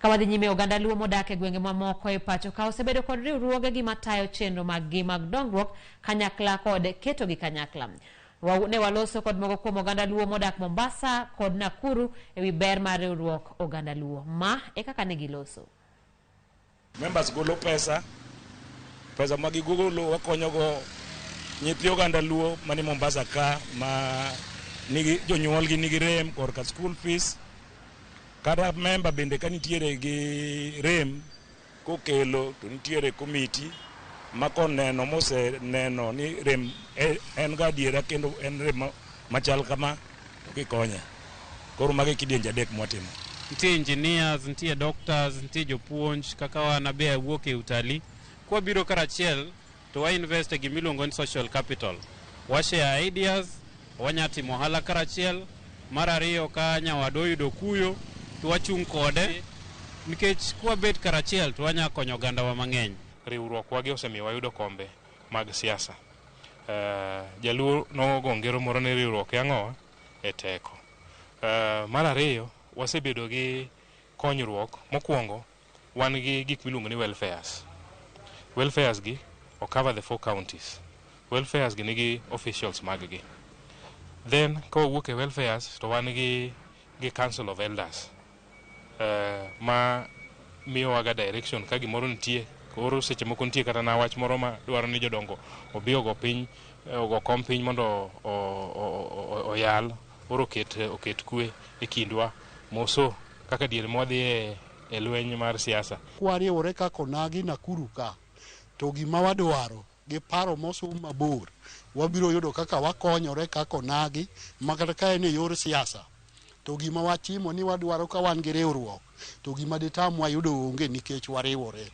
Ka wadhi nyime, oganda Luo modak e gwenge mamoko e pacho ka osebedo kod riwruogegi matayo chenro maggi mag dongruok kanyakla kod ketogi kanyakla. Ne waloso kod moko kuom oganda Luo modak Mombasa kod Nakuru e wi ber mar riwruok oganda Luo. Ma e kaka ne giloso. Members golo pesa, pesa ma gigolo wakonyogo nyithi oganda Luo mani Mombasa ka ma nigi jonyuolgi nigi rem korka school fees. Kata member bende ka nitiere gi rem kokelo to nitiere komiti ma koneno moseneno ni rem en ga adiera kendo en rem machal kama to kikonye. Koro mago e kidienje adek mwatimo. Nitie engineers, nitie doctors, nitie jopuonj kaka wan abe awuok e utalii. Kwabiro karachiel to wa invest e gimiluongo ni social capital. Wa share ideas, wanya timo ohala karachiel. Mar ariyo, ka nyawadu oyudo kuyo to wachung' kode nikech kwabet karachiel to wanya konyo ogandawa mang'eny. Riwruok wagi osemiyo wayudo kombe mag siasa. Jaluo nogo ngero moro ni riwruok e ang'owa e teko. Mar ariyo, wasebedo gi konyruok. Mokwongo, wan gi gik miluongo ni welfares. Welfares gi o cover the four counties. Welfares gi nigi officials mag gi. Then ka wawuok e welfares to wan gi council of elders ma miyowaga direction ka gimoro nitie. Koro seche moko nitie kata na wach moro ma dwaro ni jodongo obi ogo piny, ogo kom piny mondo oyal oro oket kwe e kindwa moso kaka diere mwadhi e lweny mar siasa. Kwariwore kaka onagi Nakuru ka, to gima wadwaro gi paro mosum mabor, wabiro yudo kaka wakonyore kaka onagi, ma kata ka en e yor siasa, to gima watimo ni wadwaro ka wan gi riwruok, to gima ditamwa yudo onge nikech wariwore.